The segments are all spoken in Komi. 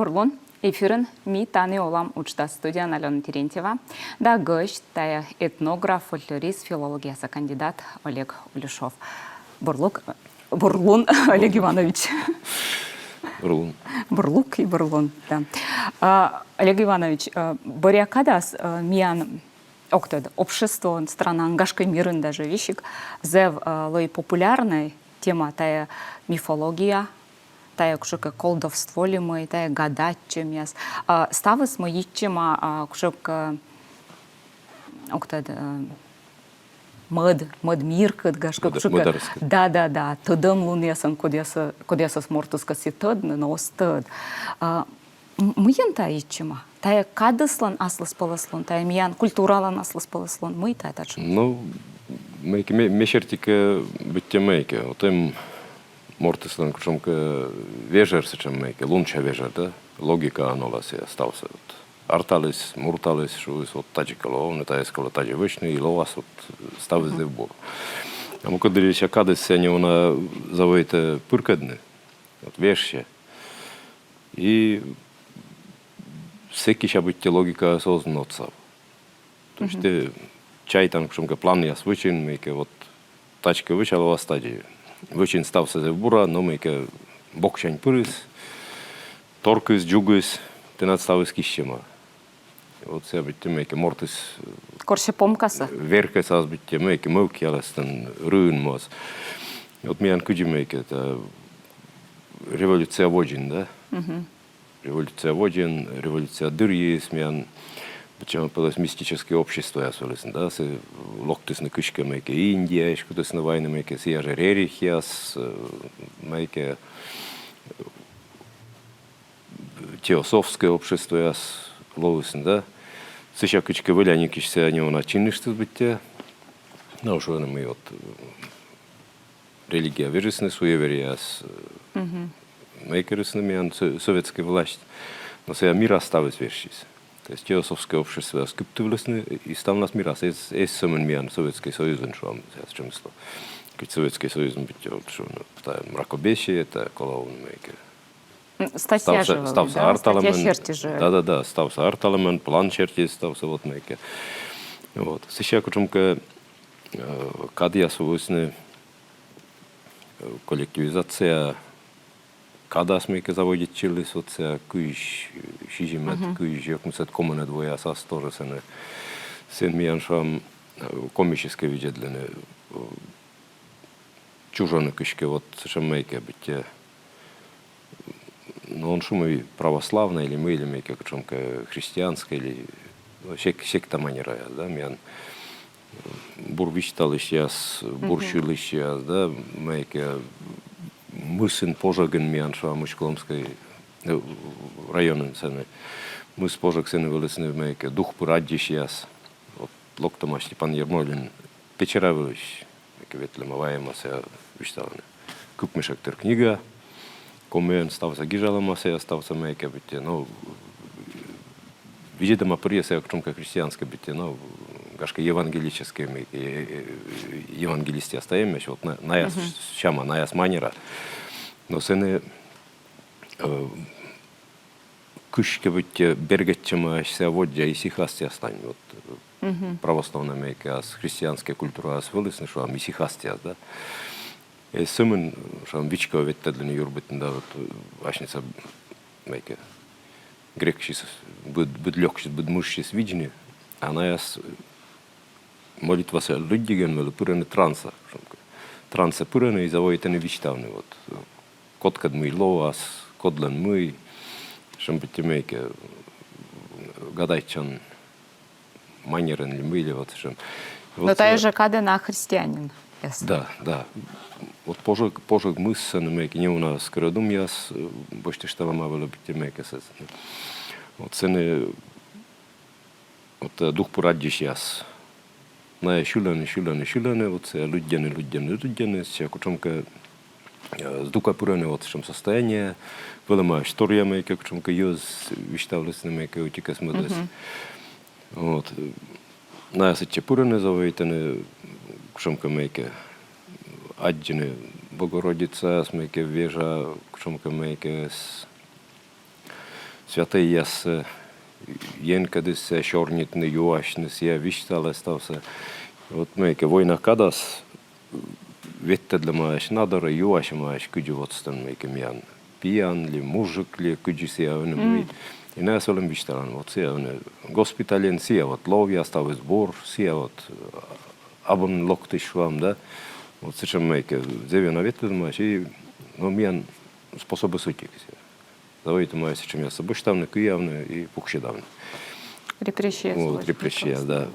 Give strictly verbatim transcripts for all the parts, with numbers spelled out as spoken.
Бур лун. Эфирын «Ми тані олам» уджтас, студияын Алёна Терентьева. Да гӧсть — тайӧ этнограф, фольклорист, филологияса кандидат Олег Улюшов. Бур лук, бур лун, Олег Иванович. Бур лун. Бур лук и бур лун, да. А, Олег Иванович, а, бӧръя кадас, а, миян, ог тӧд, обществоын, странаын, гашкӧ, мирын даже весиг зэв, а, лои популярнӧй тема — тайӧ мифология, тайӧ кутшӧмкӧ колдовство ли мый, тайӧ гадайтчӧмъяс. А, ставыс, мый йитчӧма, а, кутшӧмкӧ, ог тӧд, а, мӧд, мӧд миркӧд, гашкӧ, кутшӧмкӧ. Мӧдарыскӧд. Да, да, да. Тӧдӧмлунъясӧн, кодъясӧ-, кодъясӧс мортыс кӧсйӧ тӧдны, но оз тӧд. А, м-, мыйӧн тайӧ йитчӧма? Тайӧ кадыслӧн аслыспӧлӧслун, тайӧ миян культуралӧн аслыспӧлӧслун. Мый тайӧ татшӧм? Ну, мыйкӧ, ме, ме серти кӧ, быттьӧ мыйкӧ. Вот эм мортыслӧн кутшӧмкӧ вежӧр сэтшӧм мыйкӧ, лунся вежӧр, да? Логикаӧн олӧ сійӧ ставсӧ. Вот. Арталіс, мурталіс, шуис, вот тадзи колӧ овны, тайӧс колӧ тадзи вӧчны, и лоас вот ставыс зэв бур. А мукӧд дырйи сійӧ кадыс сійӧ неуна заводитӧ пыркӧдны, вот вежсьӧ. И сэки сійӧ быттьӧ логикаыс оз нин отсав. То есть тэ чайтан кутшӧмкӧ планъяс вӧчин, мыйкӧ вот тадзкӧ вӧча, лоас тадзи. Вӧчин ставсӧ зэв бура, но мыйкӧ боксянь пырис, торкис, дзугис, тэнад ставыс киссьӧма. Вот сійӧ быттьӧ мыйкӧ мортыс корсьӧ помкасӧ. Веркӧсас быттьӧ мыйкӧ мӧвпъялӧстӧн рыын моз. Вот миян кыдзи мыйкӧ, это революция водзын, да? Революция водзын, революция дырйиыс миян быдсяма пӧлӧс мистическӧй обществояс вӧліны, да, сійӧ локтісны кыськӧ мыйкӧ Индияысь, кутісны вайны мыйкӧ сійӧ жӧ Рерихъяс, э, мыйкӧ теософскӧй обществояс лоисны, да. Сэтшӧм кыдзкӧ вӧляник кыдз сійӧ неуна чиныштіс быттьӧ. Но шуӧны, мый вот, э, религия вежисны, суеверияс, э, мыйкӧ рисны миян со-, советскӧй власть. Но сійӧ мирас ставыс вежсис. То есть теософскӧй обществояс кыптывлісны, и ставнас мирас, эз, эз сӧмын миян Советскӧй Союзын, шуам, сэтшӧм смыслӧ. Кыдз Советскӧй Союзын быттьӧ вот, шуам, тайӧ мракобесие, тайӧ колӧ овны мыйкӧ. М, статья ставсӧ, же вӧлі, ставсӧ, да? Арталӧмӧн. Статья серти же. Да, да, да, ставсӧ арталӧмӧн, план серти ставсӧ вот мыйкӧ. Вот. Сэтшӧм кутшӧмкӧ, э, кадъяс вӧліны, э, коллективизация кадас мыйкӧ заводитчыліс, вот сійӧ кызь, э, сизимӧд, кызь ӧкмысӧд, комынӧд воясас тоже сэні. Сэн миян, шуам, э, комическӧй видзӧдлыны, э, чужӧны кыськӧ вот сэтшӧм мыйкӧ быттьӧ, но он шу, мый православнӧй ли мый ли, мыйкӧ кутшӧмкӧ христианскӧй ли, ну, сек-, секта манераяс, да, миян бур висьталысьяс, бур сьылысьяс, да, мыйкӧ мысын-пожӧгын миян, шуам, Усть-Куломскӧй, э, районын сэні. Мыс-пожӧг сэні вӧліны мыйкӧ дух пыр аддзысьяс. Вот локтӧма Степан Ермолин Печора вылысь, мыйкӧ ветлӧма, вайӧма сійӧ, висьталӧны. Кык мешӧк тыр книга, комиӧн ставсӧ гижалӧма сійӧ, ставсӧ мыйкӧ быттьӧ, но, видзӧдӧма пыр сійӧ кутшӧмкӧ христианскӧй быттьӧ, но, гашкӧ, евангелическӧй мыйкӧ, э, э, евангелистъяс тай эмӧсь, вот на-, наяс сяма, наяс манера. Но сэні, э, кыськӧ быттьӧ бергӧдчӧмаӧсь сійӧ воддза исихастъяслань, вот, э, православнӧй мыйкӧ ас, христианскӧй культураыс вӧліны, шуам, исихастъяс, да. Эз сӧмын, шуам, вичкоӧ ветлӧдлыны юр быдтны, да, вот, э, асьнысӧ мыйкӧ грекъясысь быд, быд лёксьыс, быд мыжсьыс видзны, а наяс, э, молитвасӧ лыддигӧн вӧлі пырӧны трансӧ, шуам кӧ. Трансӧ пырӧны и заводитӧны висьтавны, вот, кодкӧд мый лоас, кодлӧн мый, сэтшӧм быттьӧ мыйкӧ гадайтчан манерӧн ли мый ли, вот сэтшӧм. Но вот, тайӧ, э, жӧ кадӧ на христианин. Да, да. Вот пожӧг, пожӧг мыс сэні мыйкӧ неуна скӧрӧдумъяс, э, босьтышталӧма вӧлі быттьӧ мыйкӧ сэсся. Вот сэні вот, э, дух пыр аддзысьяс. Найӧ сьылӧны, сьылӧны, сьылӧны, вот сійӧ лыддьӧны, лыддьӧны, лыддьӧны, сійӧ кутшӧмкӧ, э, здукӧ пырӧны вот сэтшӧм состояние, вӧлӧмаӧсь торъя мыйкӧ, кутшӧмкӧ йӧз висьтавлісны мыйкӧ ӧтикӧс-мӧдӧс. Вот. Найӧ сэтчӧ пырӧны, заводитӧны кутшӧмкӧ мыйкӧ аддзыны Богородицаӧс, мыйкӧ вежа, кутшӧмкӧ мыйкӧ с- святӧйяссӧ енкӧдыс сійӧ сёрнитны, юасьны, сійӧ висьталӧ ставсӧ. Вот мыйкӧ война кадас ветлӧдлӧмаӧсь на дорӧ, юасьӧмаӧсь, кыдзи вот сэтӧн мыйкӧ миян пиян ли, мужик ли, кыдзи сійӧ ӧні мый. И найӧс вӧлӧм висьталан, вот сійӧ ӧні госпитальын, сійӧ вот ловъя, ставыс бур, сійӧ вот абу нин локтысь, шуам, да. Вот сэтшӧм мыйкӧ зэв ёна ветлӧдлӧмаӧсь, и, но миян способыс ӧтик. Заводитӧмаӧсь сэтшӧмъяссӧ босьтавны, кыявны и пуксьӧдавны. Репрессияс. Вот, репрессияс, да.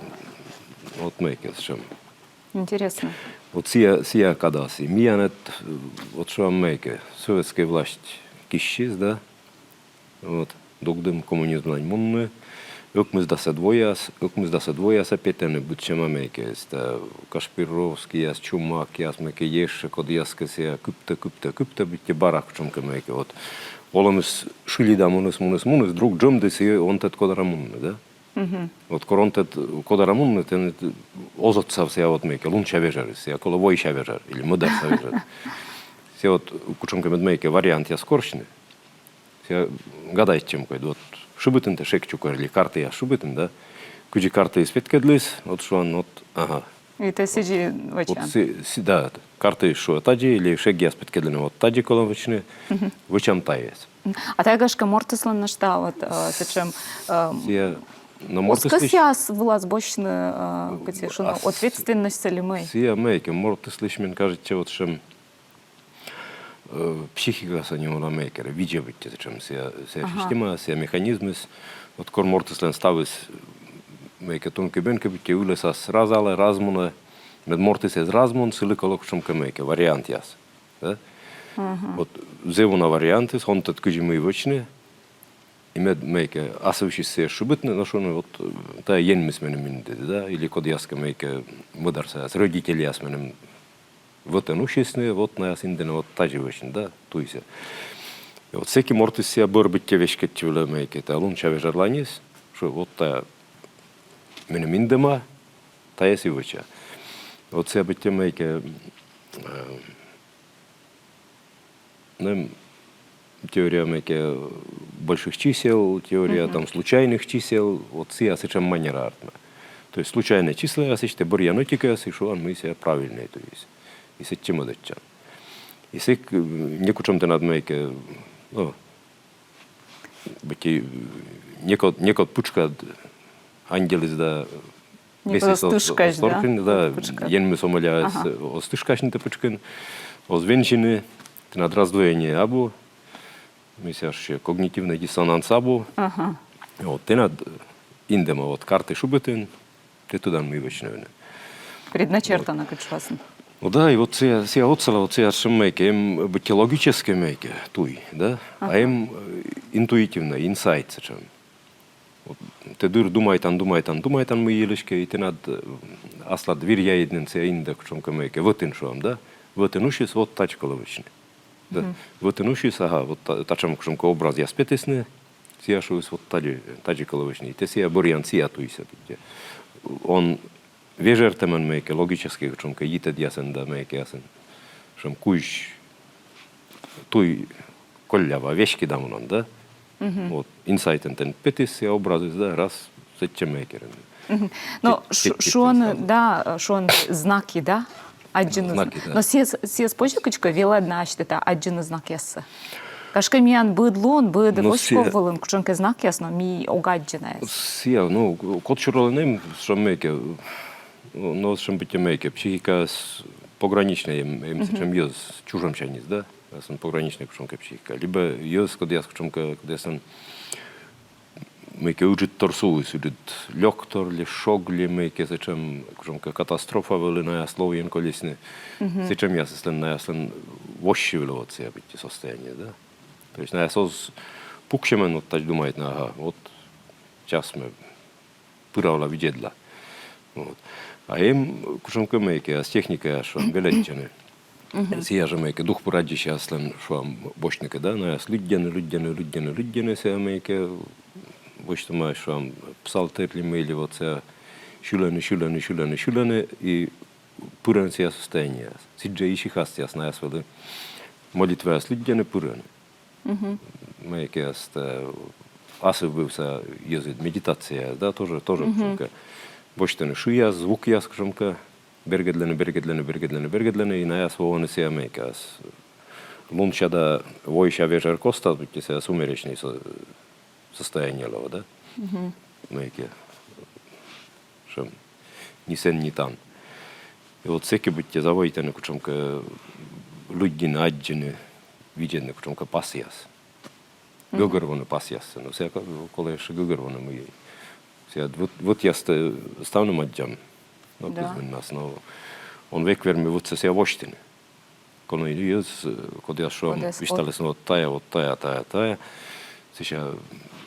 Вот мыйкӧ сэтшӧм. Интереснӧ. Вот сійӧ, сійӧ кадас. И миянӧс, вот шуам, мыйкӧ советскӧй власть киссис, да. Вот. Дугдім коммунизмлань мунны. Ӧкмысдасӧд вояс, ӧкмысдасӧд воясӧ петӧны быдсяма мыйкӧ, эста Кашпировскийяс, Чумакъяс, мыйкӧ ещӧ кодъяскӧ, сійӧ кыптӧ, кыптӧ, кыптӧ, быттьӧ бара кутшӧмкӧ мыйкӧ. Вот. Олӧмыс шыльыда муніс, муніс, муніс, друг джӧмдіс, и он тӧд, кодара мунны, да? Вот кор он тӧд, кодара мунны, тэныд оз отсав сійӧ вот мыйкӧ лунся вежӧрыс, сійӧ колӧ войся вежӧр или мӧдарса вежӧр. Сійӧ вот кутшӧмкӧ мед мыйкӧ вариантъяс корсьны. Сійӧ гадайтчӧм кодь, вот шыбитін тэ шег чукӧр ли картаяс шыбитін, да? Кыдзи картаыс петкӧдліс, вот шуан, вот, ага. И тэ сідзи вӧчан. Вот си-, си-, да, картаыс шуӧ тадзи, или шегъяс петкӧдлӧны, вот тадзи колӧ вӧчны, вӧчам тайӧс. А тайӧ, гашкӧ, мортыслӧн нӧшта вот, э, сэтшӧм, э, сійӧ, но мортыслысь оз кӧсйы ас вылас босьтны, э, кыдзи шуны, ответственность ли мый? Сійӧ мыйкӧ, мортыслысь, мен кажитчӧ, вот сэтшӧм э, психикасӧ нин уна мыйкӧ, видзӧ быттьӧ сэтшӧм, сійӧ, сійӧ система, сійӧ механизмыс, вот кор мортыслӧн ставыс мыйкӧ тонкӧй-бӧнкӧй быттьӧ, ылӧсас разалӧ, размунӧ, мед мортыс эз размун, сылы колӧ кутшӧмкӧ мыйкӧ вариантъяс, да? Вот зэв уна вариантыс, он тӧд, кыдзи мый вӧчны, и мед мыйкӧ асывсьыс сійӧс шыбитны, но шуны, вот, э, тайӧ Енмыс меным индӧдӧ, да, или кодъяскӧ мыйкӧ мӧдарсаяс, родительяс меным вӧтӧн усисны, вот наяс индӧны, вот тадзи вӧчны, да, туйсӧ. И вот сэки мортыс сійӧ бӧр быттьӧ веськӧдчывлӧ мыйкӧ тайӧ лунся вежӧрланьыс, шуӧ, вот тайӧ меным индӧма, тайӧс и вӧча. Вот сійӧ быттьӧ мыйкӧ, э, ну, теория мыйкӧ больших чисел, теория там случайных чисел, вот сійӧ сэтшӧм манера артмӧ. То есть случайнӧй числаясысь тэ бӧръян ӧтикӧс и шуан, мый сійӧ правильнӧй, то есть. И сэтчӧ мӧдӧдчан. И сэк, э, некутшӧм тэнад мыйкӧ, ну, быттьӧ, э, некод, некод пытшкад ангелыс да бесыс оз тышкась, да? Енмыс омӧля оз тышкасьны тэ пытшкын, оз вензьыны, тэнад раздвоение абу, мися, когнитивнӧй диссонанс абу. Вот, тэнад индӧма, вот карта шыбитін, тэ тӧдан, мый вӧчны ӧні. Предначертано, кыдз шуасны. Ну да, и вот сійӧ, сійӧ отсалӧ, вот сійӧ сэтшӧм мыйкӧ, эм быттьӧ логическӧй мыйкӧ туй, да? А эм, э, интуитивнӧй, инсайт сэтшӧм. Вот, тэ дыр думайтан, думайтан, думайтан, мый йылысь кӧ, и тэнад, э, аслад виръяыд нин сійӧ индӧ кутшӧмкӧ мыйкӧ, вӧтын шуам, да? Вӧтын усис, вот тадз колӧ вӧчны. Да. Вӧтын усис, ага, вот та-, татшӧм кутшӧмкӧ образъяс петісны, сійӧ шуис, вот тадзи, тадзи колӧ вӧчны. И тэ сійӧ бӧръян сійӧ туйсӧ быттьӧ. Он вежӧртӧмӧн мыйкӧ, логическӧй кутшӧмкӧ йитӧдъясӧн да мыйкӧясӧн. Сэтшӧм кузь туй коллявӧ, веськыда мунан, да? Вот, инсайтӧн тэн петіс сійӧ образыс, да, раз, сэтчӧ мыйкӧ. Но шуӧны, да, шуӧны знаки, да? Аддзыны знаки, да. Но сійӧс, сійӧс позьӧ кыдзкӧ велӧдны асьтӧ, да, аддзыны знакъяссӧ? Гашкӧ, миян быд лун, быд воськов вылын кутшӧмкӧ знакъяс, но ми ог аддзы найӧс. Сійӧ, ну, кодсюрӧ нин, сэтшӧм мыйкӧ, ну, сэтшӧм быттьӧ мыйкӧ, психикаыс пограничнӧй, эм, эм сэтшӧм йӧз, чужӧмсяньыс, да? Аслас пограничнӧй кутшӧмкӧ психика. Либӧ йӧз, кодъяс кутшӧмкӧ, кодъяслӧн мыйкӧ ыджыд тор суис, ыджыд лёк тор ли, шог ли, мыйкӧ сэтшӧм, кутшӧмкӧ катастрофа вӧлі, наяс ловйӧн колисны. Сэтшӧмъясыслӧн, наяслӧн воссьывлӧ вот сійӧ быттьӧ состояние, да? То есть наяс оз пуксьӧмӧн вот тадз думайтны, ага, вот час ме пыравла, видзӧдла. Вот. А эм кутшӧмкӧ мыйкӧ, а техникаяс, шуам, велӧдчӧны. Сійӧ жӧ мыйкӧ дух пыр аддзысьяслӧн, шуам, босьтны кӧ, да, наяс лыддьӧны, лыддьӧны, лыддьӧны, лыддьӧны, сійӧ мыйкӧ босьтӧма, шуам, псалтырь ли мый ли, вот сійӧ сьылӧны, сьылӧны, сьылӧны, сьылӧны, и пырӧны сійӧ состояниеас. Сідзжӧ исихастъяс, наяс вӧлі молитваяс лыддьӧны, пырӧны. Мыйкӧ эстӧн асыввывса йӧзыд медитация, да, тоже, тоже кутшӧмкӧ. Босьтӧны шыяс, звукъяс кутшӧмкӧ, бергӧдлӧны, бергӧдлӧны, бергӧдлӧны, бергӧдлӧны, и наяс воӧны сійӧ мыйкӧ ас. Лунся да войся вежӧр костас быттьӧ сійӧ сумеречнӧй со-, состояние лоӧ, да? Мыйкӧ. Сэтшӧм ни сэн, ни тан. И вот сэки быттьӧ заводитӧны кутшӧмкӧ лыддьыны, аддзыны, видзӧдны кутшӧмкӧ пасъяс. Гӧгӧрвоны пасъяссӧ. Но сійӧ ко-, колӧ ещӧ гӧгӧрвоны, мый сійӧ вӧт-, вӧтъястӧ ставным аддзам. Но кызвыннас, но он век вермы вӧтсӧ сійӧ восьтыны. Колӧ йӧз, э, кодъяс, шуам, висьталісны, вот тайӧ, вот тайӧ, тайӧ, тайӧ. Сэсся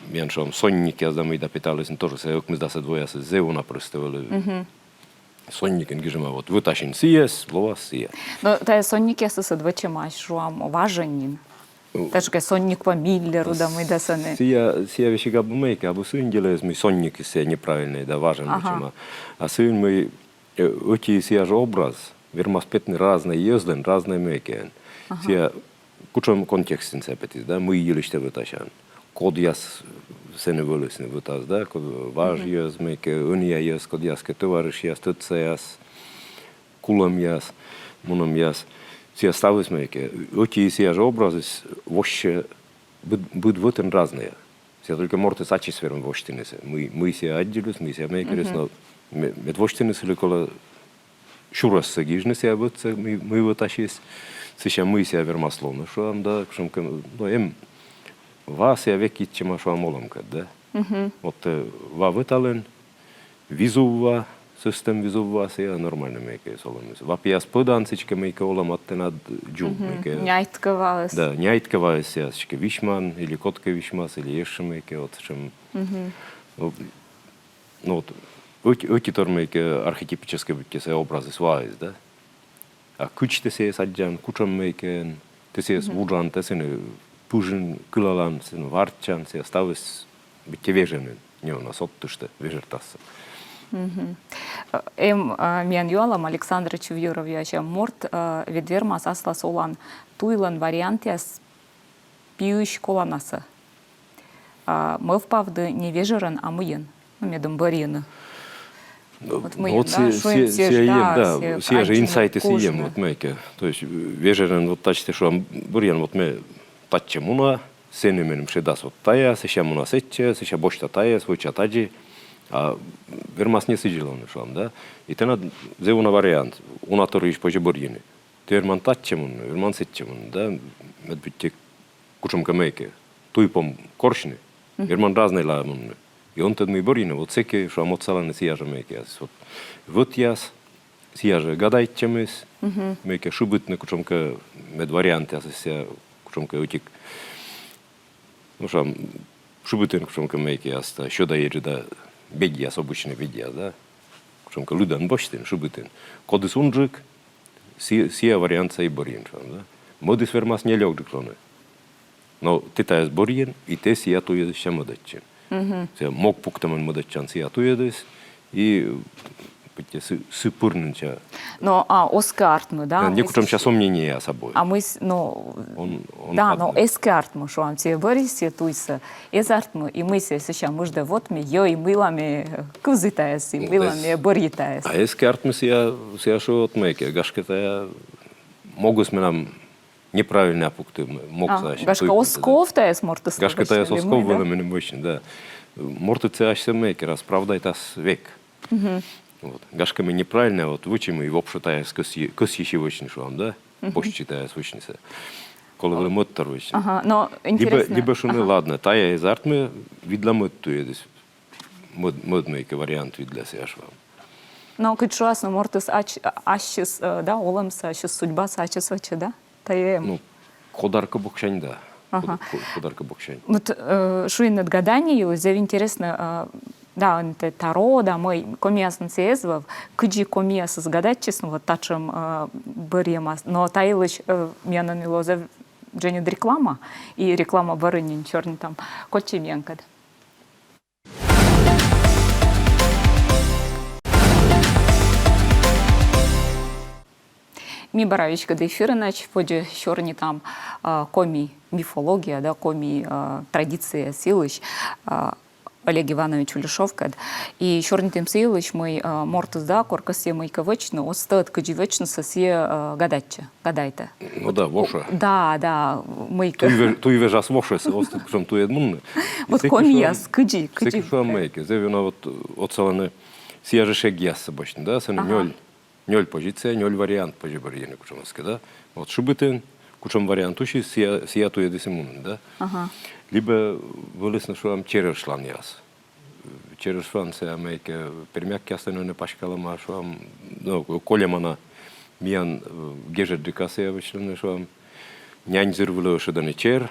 миян, шуам, сонникъяс да мый да петалісны тоже, сійӧ ӧкмысдасӧд воясӧ зэв уна прӧстӧ вӧлі. Сонникын гижӧма, вот вӧтасин сійӧс, лоас сійӧ. Но тайӧ сонникъясыс ӧд вӧчӧмаӧсь, шуам, важӧн нин. Ташкӧ сонник по Миллеру да мый да сэні. Сійӧ, сійӧ весиг абу мыйкӧ, абу сыын делӧыс, мый сонникыс сійӧ неправильнӧй да важӧн вӧчӧма. А сыын, мый, э, ӧти сійӧ жӧ образ вермас петны разнӧй йӧзлӧн, разнӧй мыйкӧн. Сійӧ кутшӧм контекстын сійӧ петіс, да, мый йылысь тэ вӧтасян. Кодъяс сэні вӧлісны вӧтас, да, код-, важ йӧз мыйкӧ, ӧнія йӧз, кодъяскӧ тӧварышъяс, тӧдсаяс, кулӧмъяс, мунӧмъяс. Сійӧ ставыс мыйкӧ. Ӧти сійӧ жӧ образыс воссьӧ быд, быд вӧтын разнӧя. Сійӧ только мортыс ачыс вермӧ восьтыны сійӧ. Мый, мый сійӧ аддзыліс, мый сійӧ мыйкӧ, но ме-, мед восьтыны сылы колӧ сюрӧссӧ гижны сійӧ вӧтсӧ, мый, мый вӧтасис. Сэсся мый сійӧ вермас лоны, шуам, да, кутшӧмкӧ, но эм ва сійӧ век йитчӧма, шуам, олӧмкӧд, да. Вот, э, ва вӧталін, визувва, сӧстӧм визувва сійӧ нормальнӧй мыйкӧ олӧмыс. Ва пиас пӧдан, сідзкӧ мыйкӧ олӧмад тэнад дзуб мыйкӧ. Няйткӧ ваыс. Да, няйткӧ ваыс сійӧ сідзкӧ висьман, или кодкӧ висьмас, или ещӧ мыйкӧ, вот сэтшӧм. Ну, вот, ӧти, ӧти тор мыйкӧ архетипическӧй быттьӧ сійӧ образыс ваыс, да? А кыдз тэ сійӧс аддзан, кутшӧм мыйкӧ, тэ сійӧс вуджан, тэ сэні пыжӧн кылалан, сэні варччан, сійӧ ставыс быттьӧ вежӧрын, неуна содтыштӧ вежӧртассӧ. Эм, а, миян юалӧм, Александр Чувьюров юасьӧ: морт, а, ведь вермас аслас олан туйлӧн вариантъяс пиысь коланасӧ. А мӧвпавны не вежӧрӧн, а мыйӧн. Ну, медым бӧрйыны. Вот мыйӧн, вот да, сійӧ, сійӧ, сійӧ, да, сійӧ жӧ инсайтыс и эм, вот мыйкӧ. То есть, э, вежӧрӧн вот тадзи тэ, шуам, бӧрйан, вот ме татчӧ муна, сэні меным шедас вот тайӧ, сэсся муна сэтчӧ, сэсся босьта тайӧс, вӧча тадзи. А вермас не сідзи лоны, шуам, да? И тэнад зэв уна вариант, уна торйысь позьӧ бӧрйыны. Тэ верман татчӧ мунны, верман сэтчӧ мунны, да, мед быттьӧ кутшӧмкӧ мыйкӧ туйпом корсьны, верман разнӧйла мунны. И он тӧд, мый бӧрйыны, вот сэки, шуам, отсалӧны сія жӧ мыйкӧяс. Вот вӧтъяс, сія жӧ гадайтчӧмыс, мыйкӧ шыбитны кутшӧмкӧ, мед вариантъясыс сія кутшӧмкӧ ӧтик. Ну, шуам, шыбитін кутшӧмкӧ мыйкӧяс да, сё да, ери да, бедьяс, обычнӧй бедьяс, да. Кутшӧмкӧ лыдан босьтін, шыбитін. Кодыс унджык, си-, сія вариантсӧ и бӧрйин, шуам, да. Мӧдыс вермас не лёкджык лоны. Но тэ тайӧс бӧрйин, и тэ сія туйӧдыс сэсся мӧдӧдчин. Сія мог пуктӧмӧн мӧдӧдчан сія туйӧдыс, и быттьӧ сы, сы пыр нин сэсся. Но, а, оз кӧ артмы, да? Да, некутшӧмся сомнениеяс абу. А мый с-, но, он, он да, но падны. Эз кӧ артмы, шуам, сія бӧрйис сія туйсӧ, эз артмы, и мый сія сэсся мыждӧ: вот ме йӧй, мыйла ме кывзі тайӧс, и мыйла ме бӧрйи тайӧс. А эз кӧ артмы, сія, сія шуӧ, вот мыйкӧ, гашкӧ, тайӧ могыс менам неправильнӧя пукты, м-, мог. А, гашкӧ, оз ков тайӧс мортыс. Гашкӧ, тайӧс оз ков вӧлӧм меным вӧчны, да. Мортыд сійӧ асьсӧ мыйкӧ раз правдайтас век. Вот. Гашкӧ, ме неправильнӧя вот вӧчи, мый вообще тайӧс кӧсйи-, кӧсйыси вӧчны, шуам, да? Босьтчи тайӧс вӧчнысӧ. Колӧ вӧлі мӧдтор вӧчны. Ага, но интереснӧ. Либӧ, либӧ шуны, ладно, тайӧ эз артмы, видла мӧд туйӧдыс. Мӧд, мӧд мыйкӧ вариант видла, сія, шуам. Но кыдз шуасны, мортыс ачыс, э, да, олӧмсӧ ачыс, судьбасӧ ачыс вӧчӧ, да? Тайӧ эм. Ну, кодаркӧ боксянь, да. Ага. Код-, ко-, кодаркӧ боксянь. Вот, э, шуинныд гадание йылысь, зэв интереснӧ, э, да, ӧні таро, да, мый, комиясын сійӧ эз вӧв, кыдзи комиясыс гадайтчисны, ну, вот татшӧм, э, бӧрйӧмас. Но та йылысь, э, миян ӧні лоӧ зэв дженьыд реклама, и реклама бӧрын нин сёрнитам. Кольччӧй миянкӧд. Ми бара веськыд эфирынӧсь, водзӧ сёрнитам, а, коми мифология, да, коми, э, традицияяс йылысь, э, Олег Иванович Уляшевкӧд. И сёрнитім сы йылысь, мый, э, мортыс, да, кор кӧсйӧ мыйкӧ вӧчны, оз тӧд, кыдзи вӧчнысӧ, сійӧ, э, гадайтчӧ, гадайтӧ. Ну да, вошӧ. Да, да, мыйкӧ. Туй ве-, туй вежас вошӧ, сійӧ оз тӧд, кутшӧм туйӧд мунны. Вот комияс кыдзи, кыдзи. Сэки шуам мыйкӧ, зэв ёна вот, э, отсалӧны сійӧ жӧ шегъяссӧ босьтны, да, сэні нёль. Нёль позиция, нёль вариант позьӧ бӧрйыны кутшӧмӧскӧ, да. Вот шыбитін, кутшӧм вариант усис, сійӧ, сійӧ туйӧдыс и мунны, да. Либӧ вӧліны, шуам, черӧшланъяс. Черӧшлан сійӧ мыйкӧ пермякъяслӧн ӧні паськалӧма, шуам, ну, кольӧма на, миян, э, гежӧдджыка сійӧ вӧчлӧны, шуам, нянь зыр вылӧ ӧшӧдӧны чер,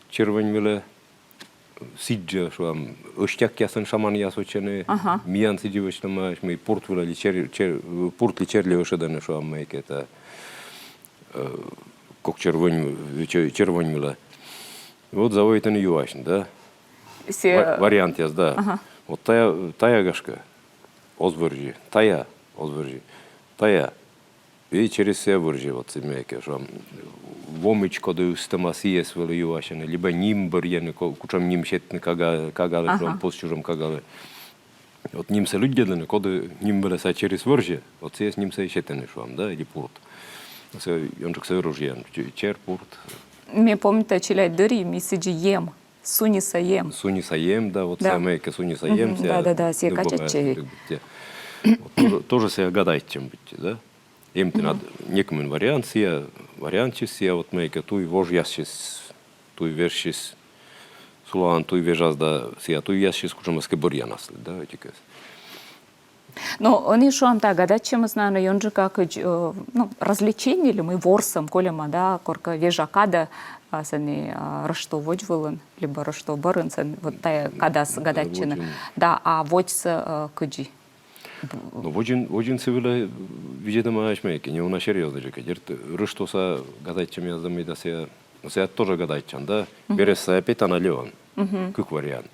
червонь вылӧ, сідзжӧ, шуам, ӧстякъяслӧн шаманъяс вӧчӧны, миян сідзи вӧчлӧмаӧсь, мый пурт вылӧ ли чер-, чер-, пурт ли чер ли ӧшӧдӧны, шуам, мыйкӧ, это, э, кок червонь, чер-, червонь вылӧ. Вот заводитӧны юасьны, да? Ва-, вариантъяс, да. Вот тая, тая, гашкӧ, оз вӧрзьы, тая оз вӧрзьы, тая. И черыс сійӧ вӧрзьӧ, вот сійӧ мыйкӧ, шуам, вомидз коді ыстӧма, сійӧс вӧлі юасьӧны, либӧ ним бӧрйӧны, ко-, кутшӧм ним сетны кага-, кагалы, шуам, пӧсь чужӧм кагалы. Вот нимсӧ лыддьӧдлӧны, коді ним вылӧ сійӧ черыс вӧрзьӧ, вот сійӧс нимсӧ и сетӧны, шуам, да, или пурт. Сійӧ ёнджык сійӧ оружиеӧн, че-, чер, пурт. Ме помнита, челядь дырйи ми сідзи ем, сунисаем. Сунисаем, да, вот сійӧ мыйкӧ сунисаем, сійӧ. Да, да, да, сійӧ качайтчӧ. Вот тоже, тоже сійӧ гадайтчӧм быттьӧ, да? Эм тэнад некымын вариант, сійӧ вариантсьыс, сійӧ вот мыйкӧ туй вожъяссьыс, туй вежсьыс, сулалан туй вежас да сійӧ туйяссьыс кутшӧмӧскӧ бӧръян аслыд, да, ӧтикӧс. Но ӧні, шуам, тая гадайтчӧмыс, наверно, ёнджыка кыдз, э, ну, развлечение ли, мый ворсӧм кольӧма, да, коркӧ вежа кадӧ, а, сэні, а, Рӧштво водзвылын, либӧ Рӧштво бӧрын, сэн вот тая кадас гадайтчыны. Да, а водзсӧ, э, кыдзи? Ну, водзын, водзын сы вылӧ видзӧдӧмаӧсь мыйкӧ, неуна серьёзнӧйджыка. Дерт, Рӧштвоса гадайтчӧмъяс да мый да сійӧ, ну, сійӧ тоже гадайтчан, да? Верӧс сайӧ петан али он? Кык вариант.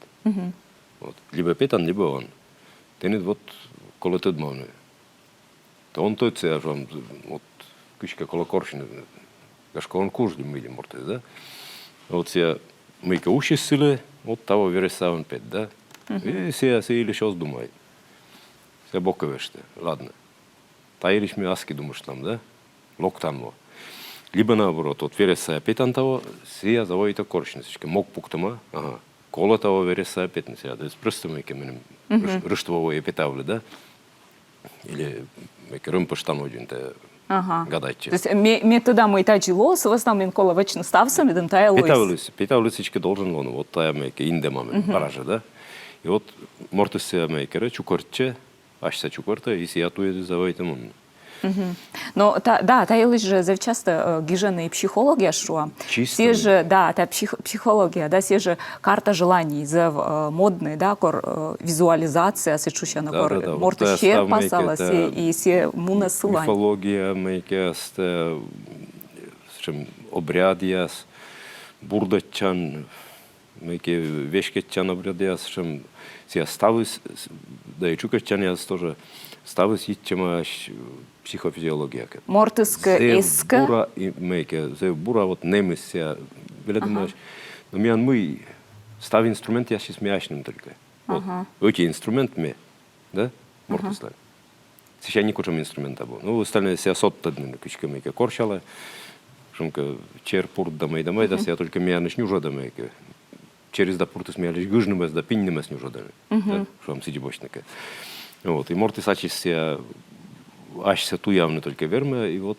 Вот. Либӧ петан, либӧ он. Тэныд вот колӧ тӧдмавны. Тэ он тӧд сійӧ, шуам, вот кыдзкӧ колӧ корсьны, гашкӧ, он куж ли мый ли мортыс, да? Вот сійӧ мыйкӧ усис сылы, вот таво верӧс сайӧ он пет, да? И сійӧ, сійӧ йылысь оз думайт. Сійӧ бокӧ вештӧ, ладнӧ. Та йылысь ми аски думыштлам, да? Локтам во. Либӧ наоборот, вот верӧс сайӧ петан таво, сійӧ заводитӧ корсьны, сідзкӧ мог пуктӧма, ага. Колӧ таво верӧс сайӧ петны, сійӧ, то есть просто мыйкӧ меным Рӧш-, Рӧштво воӧ петавлы, да? Или мыйкӧ рӧмпӧштан водзын тэ гадайтчӧ. То есть ме, ме тӧда, мый тадзи лоӧ, сы вӧсна мен колӧ вӧчны ставсӧ, медым тая лоис. Петавлысь, петавлысь сідзкӧ должен лоны, вот тая мыйкӧ индӧма мен, бара жӧ, да? И вот мортыс сійӧ мыйкӧ чукӧртчӧ, асьсӧ чукӧртӧ, и сійӧ туйӧдыс заводитӧ мунны. Но та, да, та йылысь жӧ зэв частӧ, э, гижӧны и психологъяс, шуам. Чисто. Сійӧ жӧ, да, та псих-, психология, да, сійӧ жӧ карта желаний, зэв, э, моднӧй, да, кор, э, визуализация, сійӧ шусяна, да, кор, да, да, мортыс серпасалӧ, сійӧ, и сійӧ мунӧ сылань. Мифология мыйкӧ, э, сэтшӧм обрядъяс, бурдӧдчан, мыйкӧ веськӧдчан обрядъяс, сэтшӧм, сійӧ ставыс, с-, да и чукӧртчанъяс тоже, ставыс йитчӧмаӧсь психофизиологиякӧд. Мортыс кӧ эскӧ. Зэв бура, и мыйкӧ, зэв бура, вот нэмыс сійӧ велӧдӧмаӧсь. Но миян мый, став инструментъяссьыс ми асьным только. Вот. Ӧти инструмент ме, да? Мортыслӧн. Сэсся некутшӧм инструмент абу. Ну, остальнӧйяс сійӧ содтӧдны, кыдзкӧ мыйкӧ корсялӧ. Кутшӧмкӧ чер, пурт да мый да мый да, сійӧ только миянлысь нюжӧдӧ мыйкӧ. Черыс да пуртыс миянлысь гыжнымӧс да пиньнымӧс нюжӧдӧны. Да, шуам, сідзи босьтны кӧ. Вот, и мортыс ачыс сійӧ асьсӧ туявны только вермӧ, и вот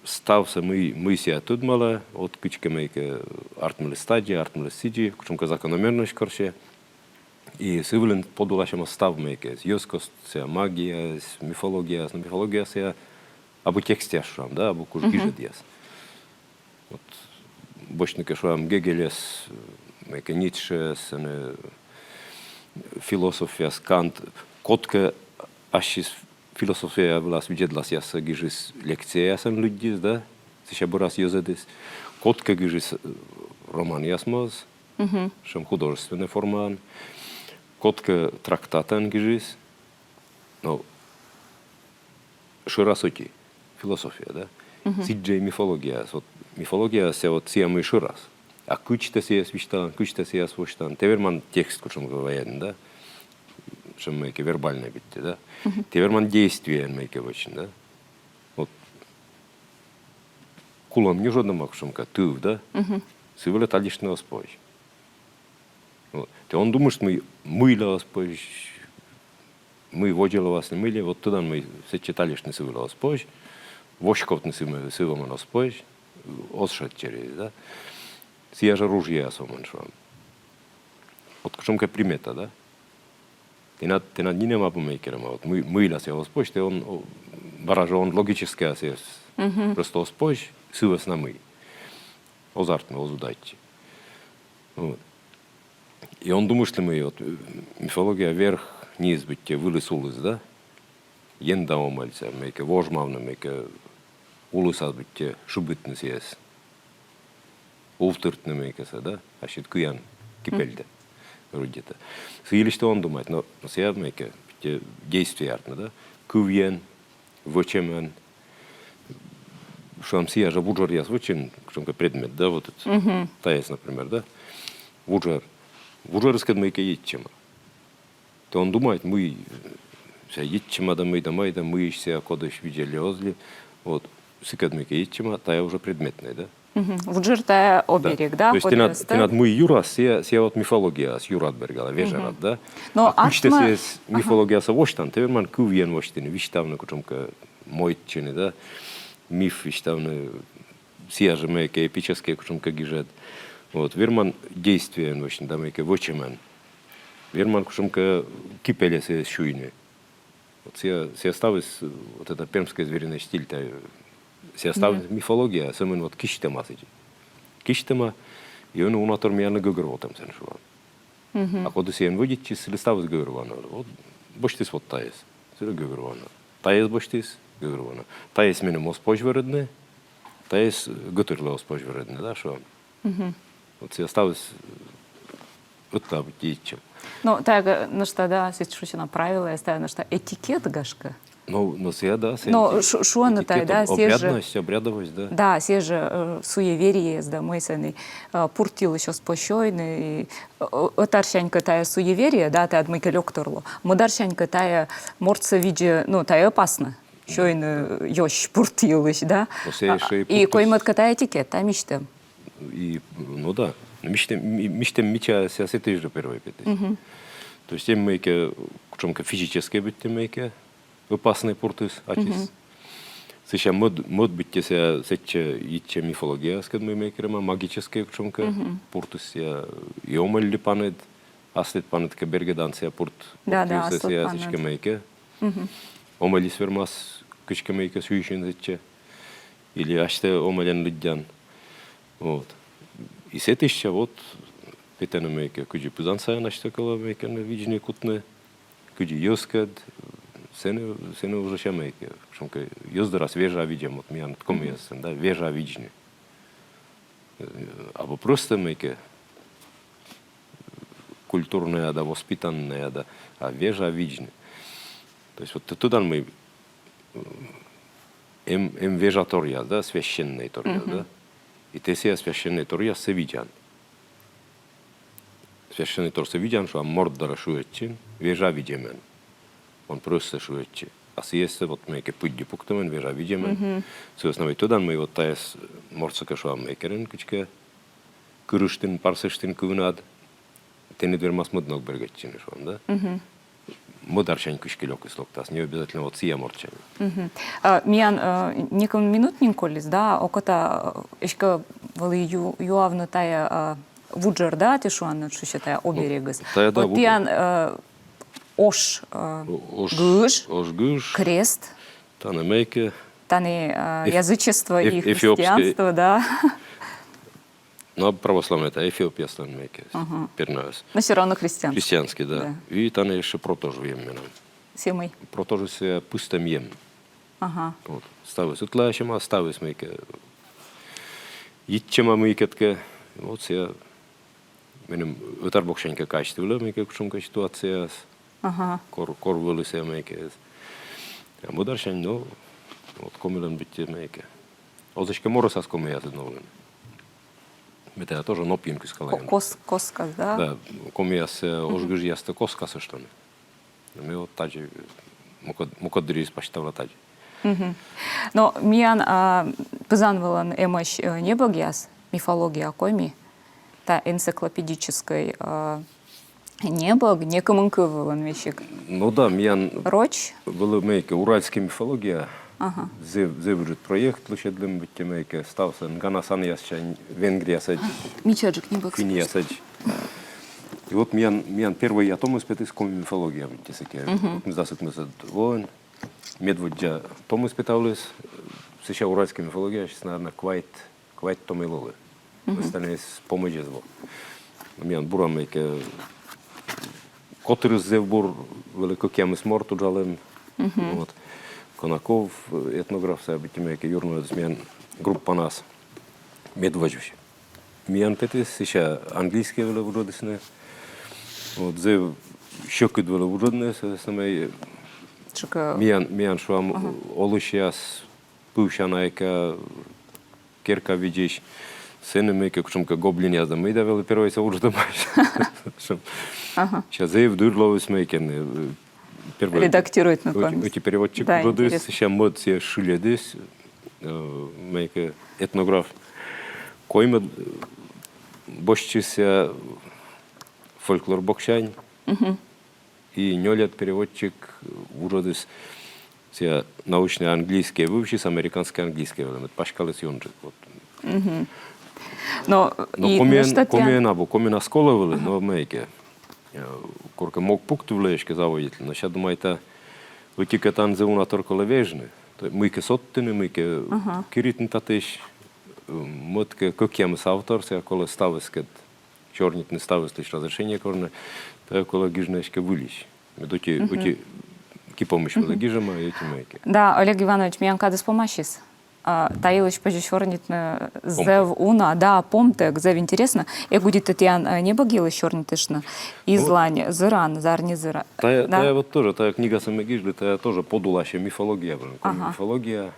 ставсӧ, мый, мый сійӧ тӧдмалӧ, вот кыдзкӧ мыйкӧ артмыліс тадзи, артмыліс сідзи, кутшӧмкӧ закономерность корсьӧ. И сы вылын подуласьӧма став мыйкӧ, йӧзкостса, магияыс, мифологияыс, но мифологияыс сійӧ абу текстъяс, шуам, да, абу куш гижӧдъяс. Вот босьтны кӧ, шуам, Гегельӧс, мыйкӧ Ницшеӧс, ӧні философъяс, Кант, кодкӧ ассьыс философия вылас видзӧдласъяссӧ гижис, лекцияясӧн лыддис, да, сэсся бӧрас йӧзӧдіс. Кодкӧ гижис, э, романъяс моз, сэтшӧм художественнӧй формаӧн. Кодкӧ трактатӧн гижис. Но шӧрас ӧти философия, да? Сідзжӧ и мифологияыс. Вот мифологияыс сійӧ вот сійӧ мый шӧрас. А кыдз тэ сійӧс висьталан, кыдз тэ сійӧс восьтан, тэ верман текст кутшӧмкӧ вайны, да? Сэтшӧм мыйкӧ вербальнӧй быттьӧ, да? Тэ верман действиеӧн мыйкӧ вӧчны, да? Вот. Кулӧм нюжӧдӧма кутшӧмкӧ тыв, да? Сы вылӧ тальыштны оз позь. Вот. Тэ он думышт, мый, мыйла оз позь, мый водзӧ лоасны, мый ли, вот тӧдан, мый сэтчӧ тальыштны сы вылӧ оз позь, воськовтны сы, сы вомӧн оз позь, оз шед через, да? Сія жӧ ружьеяс вомӧн, шуам. Вот кутшӧмкӧ примета, да? Тэнад, тэнад нинӧм абу мыйкӧ верма, вот мый, мыйла сія оз позь, тэ он, о, бара жӧ он логически сійӧс. Просто оз позь, сы вӧсна мый. Оз артмы, оз удайтчы. Вот. И он думыштлы, мый вот, э, мифология верх-низ быттьӧ вылыс-улыс, да? Ен да омӧль сійӧ, мыйкӧ вожмавны, мыйкӧ улысас быттьӧ шыбитны сійӧс. Увтыртны мыйкӧ сійӧс, да? Ассьыд кыян кипельдӧ. Вроде-то. Сы йылысь тэ он думайт, но сія мыйкӧ быттьӧ действие артмӧ, да? Кывйӧн, вӧчӧмӧн, шуам, сія жӧ вуджӧръяс вӧчин, кутшӧмкӧ предмет, да, вот это. Тайӧс, например, да? Вуджӧр. Вуджӧрыскӧд мыйкӧ йитчӧма. Тэ он думайт, мый, э, сія йитчӧма да мый да мый да, мыйысь сія, кодысь, видзӧ ли, оз ли. Вот. Сыкӧд мыйкӧ йитчӧма, тая уже предметнӧй, да? Вуджӧр — тая оберег, да? То есть тэнад, тэнад мый юрас, сія, сія вот мифологияас юрад бергала, вежӧрад, да? Но а кыдз тэ сійӧс мифологиясӧ восьтан, тэ верман кывйӧн восьтыны, висьтавны кутшӧмкӧ, мойдтчыны, да? Миф висьтавны, сія жӧ мыйкӧ эпическӧй кутшӧмкӧ гижӧд. Вот, верман действиеӧн восьтыны да мыйкӧ вӧчӧмӧн. Верман кутшӧмкӧ кипельӧ сійӧс сюйны. Вот сія, сія ставыс, вот это пермскӧй звериный стиль, та, сія ставыс мифология, сӧмын вот кисьтӧма сідзи. Кисьтӧма, и ӧні уна тор миянлы гӧгӧрвотӧм сэн, шуам. А коді сійӧн вӧдитчис, сылы ставыс гӧгӧрвоана. Вот босьтіс вот тайӧс, сылы гӧгӧрвоана. Тайӧс босьтіс, гӧгӧрвоана. Тайӧс меным оз позь вӧрӧдны, тайӧс гӧтырлы оз позь вӧрӧдны, да, шуам. Вот сія ставыс ӧтта быттьӧ йитчӧм. Но тая нӧшта, да, сідз шусяна правилаяс, тая нӧшта этикет, гашкӧ. Ну, ну, сія, да, сія. Но этикет, шу-, шуӧны тая, этикет, да, об-, сія жӧ обрядность, обрядовость, да. Да, сія жӧ, э, суевериеяс, да, мый сэні, э, пурт йылысь оз позь сёйны, и, э, ӧтарсянь кӧ тая суеверие, да, тая мыйкӧ лёктор лоӧ. Мӧдарсянь кӧ тая мортсӧ видзӧ, ну, тая опаснӧ. Сёйны ёсь пурт йылысь, да. Но сія ещё и пуртыс. И коймӧд кӧ, тая этикет, тая мисьтӧм. И, ну да. Мисьтӧм, ми-, мисьтӧм мича сія сэтысь жӧ первой петіс. То есть эм мыйкӧ, кутшӧмкӧ физическӧй быттьӧ мыйкӧ опаснӧй пуртыс ачыс. Сэтшӧм мӧд, мӧд быттьӧ сія сэтчӧ йитчӧ мифологияыскӧд, мый мыйкӧ верма, магическӧй кутшӧмкӧ пуртыс сія, и омӧльлы паныд, аслыд паныд кӧ бергӧдан сія пурт, да, да, пурт йылсӧ, аслыд сія паныд. Сэтчӧ мыйкӧ. Омӧльыс вермас кыдзкӧ мыйкӧ сюйсьыны сэтчӧ. Или асьтӧ омӧльӧн лыддян. Вот. И сэтысь вот петӧны мыйкӧ, кыдзи пызан сайын асьтӧ колӧ мыйкӧ, ну, видзны, кутны, кыдзи йӧзкӧд, сэні, сэні уже сія мыйкӧ, кутшӧмкӧ йӧз дорас вежа видзӧм, вот миян комиясын, да, вежа видзны. Э, абу просто мыйкӧ культурнӧя да, воспитаннӧя да, а вежа видзны. То есть вот тэ тӧдан, мый, м, эм, эм вежа торъяс, да, священнӧй торъяс, да. И тэ сія священнӧй торъяссӧ видзан. Священнӧй торсӧ видзан, шуам, морт дорӧ шыӧдчин, вежа видзӧмӧн. Он просто шыӧдчи. А сійӧс вот мыйкӧ пыдди пуктӧмӧн, вежа видзӧмӧн. Сы вӧсна мый тӧдан, мый вот тайӧс мортсӧ кӧ, шуам, мыйкӧ кыдзкӧ кырыштін, парсыштін кывнад, тэныд вермас мӧд ног бергӧдчыны, шуам, да? Мӧдарсянь кыдзкӧ лёкыс локтас, не обязательно вот сія мортсянь. А, миян, э, некымын минут нин колис, да, окота, э, эськӧ вӧлі ю-, юавны тая, э, вуджӧр, да, ті шуанныд, шусьӧ тая оберегыс. Тая, да, вот вуджӧр. Тіян, э, ош, э, о-, ош, гыж, ош гыж, крест. Тані мыйкӧ. Тані, э, эф-, язычество и христианство, да. Ну, а православнӧй — тая Эфиопияыслӧн мыйкӧ. Ага. Пернаыс. Но всё равно христианство. Христианский, да. Да. И тані ещӧ протож выйым менам. Сія мый? Протожыс, э, пыстӧм ем. Ага. Вот. Ставыс ытла ещӧ ма, ставыс мыйкӧ йитчӧма мыйкӧдкӧ. Вот сія меным ӧтар боксянь кӧ казьтывлӧ мыйкӧ кутшӧмкӧ ситуацияас. Ага. Кор, кор вӧлі сія мыйкӧ. А мӧдарсянь, ну, вот комилӧн быттьӧ мыйкӧ. Оз эськӧ морӧсас комиясыд новлыны. Ме тайӧс тоже нопйын кыскала. Ко- кос- Коскас, да? Да, комияс, э, ошгыжъястӧ коскасыштӧны. Ми вот тадзи, мукӧд, мукӧд дырйиыс пасьтавла тадзи. Но миян, а, пызан вылын эмӧсь, э, небӧгъяс, мифология коми, та энциклопедическӧй, э, небӧг, некымын кыв вылын весиг. Ну да, миян Роч? вӧлі мыйкӧ уральская мифология. Ага. Зэв, зэв ыджыд проект лӧсьӧдлім, быттьӧ мыйкӧ ставсӧ Ганас анъяс сянь, венгръясӧдз, Мичаджык небӧг. Финиясӧдз. И вот миян, миян первойя томыс петіс коми мифология, быттьӧ сэки. Кымдасӧд, кымдасӧд воын. Медводдза томыс петавліс, сэсся уральская мифология, сейчас, наверное, квайт, квайт томӧй лои. Остальнӧйыс помӧдз эз во. Миян бура мыйкӧ котырыс зэв бур, вӧлі кӧкъямыс морт уджалӧны. Вот. Конаков, э, этнограф, сійӧ быттьӧ мыйкӧ юрнуӧдіс миян группанас медводзысь. Миян петіс, сэсся английскӧй вылӧ вуджӧдісны. Вот, зэв сьӧкыд вӧлі вуджӧдны, сэсся мый, Чукӧр. миян, миян, шуам, олысьяс пывсяна эськӧ керка видзысь. Сэні мыйкӧ кутшӧмкӧ гоблинъяс да мый да вӧлі первойсӧ вуджӧдӧмаӧсь. Сейчас зэв дыр лоис мыйкӧ, э, первой. Редактируйтны коми. Ӧти переводчик. Да, Вуджӧдіс, интересно. сэсся мӧд сійӧс шыльӧдіс, э, мыйкӧ этнограф. Коймӧд, э, босьтчис сійӧ фольклор боксянь. И нёльӧд переводчик, э, вуджӧдіс сійӧ научнӧй английскӧй вывсьыс американскӧй английскӧй вылӧ, мед паськаліс ёнджык. Вот. Но, Но и комиӧн, нӧшта тіян- комиӧн абу, комиӧн осколӧ вӧлі, но мыйкӧ. Э, коркӧ мог пуктывлӧ эськӧ заводитлыны, но сэсся думайта, ӧти-кӧ, тані зэв уна тор колӧ вежны. То мыйкӧ содтыны, мыйкӧ киритны татысь, э, мӧд-кӧ, кӧкъямыс автор, сійӧ колӧ ставыскӧд сёрнитны, ставыслысь разрешение корны, тайӧ колӧ гижны эськӧ выльысь. Мед ӧти, ӧти ки помысь вӧлі гижӧма, ӧти мыйкӧ. Да, Олег Иванович, миян кадыс помасис. А, та йылысь позьӧ сёрнитны зэв уна, да, помтӧг, зэв интереснӧ. Эг удитӧй тіян, э, небӧг йылысь сёрнитыштны. Излань зыран, зарни зыран. Тайӧ, Да. тайӧ вот тоже, тайӧ книгасӧ ме гижлі, тайӧ тоже подуласьӧ мифология вылын, коми мифология.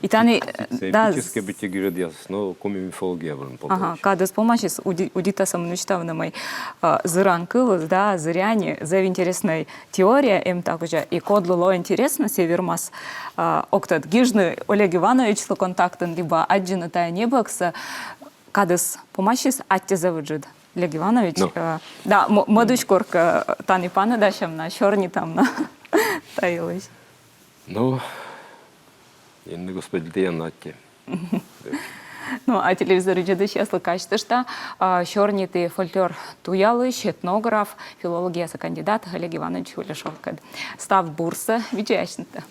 И тані, да, Эпическӧй быттьӧ гижӧдъяс, но коми мифология вылын ага, подуласьӧ. Кадыс помасис, уди-, удита сӧмын висьтавны, мый, а, зыран кылыс, да, зыряне, зэв интереснӧй теория эм та кузя. И кодлы лоӧ интереснӧ, сійӧ вермас, а, ог тӧд, гижны Олег Ивановичлы контактын, либӧ аддзыны тайӧ небӧгсӧ. Кадыс помасис, аттьӧ зэв ыджыд, Олег Иванович. Ну. Э, да, м-, мӧдысь коркӧ, э, тані паныдасям на, сёрнитам на та йылысь. Ну, Енни Господь, тіянлы аттьӧ. Ну, а телевизор видзӧдысьяслы казьтышта, а, сёрниті фольклор туялысь, этнограф, филологияса кандидат Олег Иванович Уляшовкӧд. Став бурсӧ, видзӧясьтыштӧ.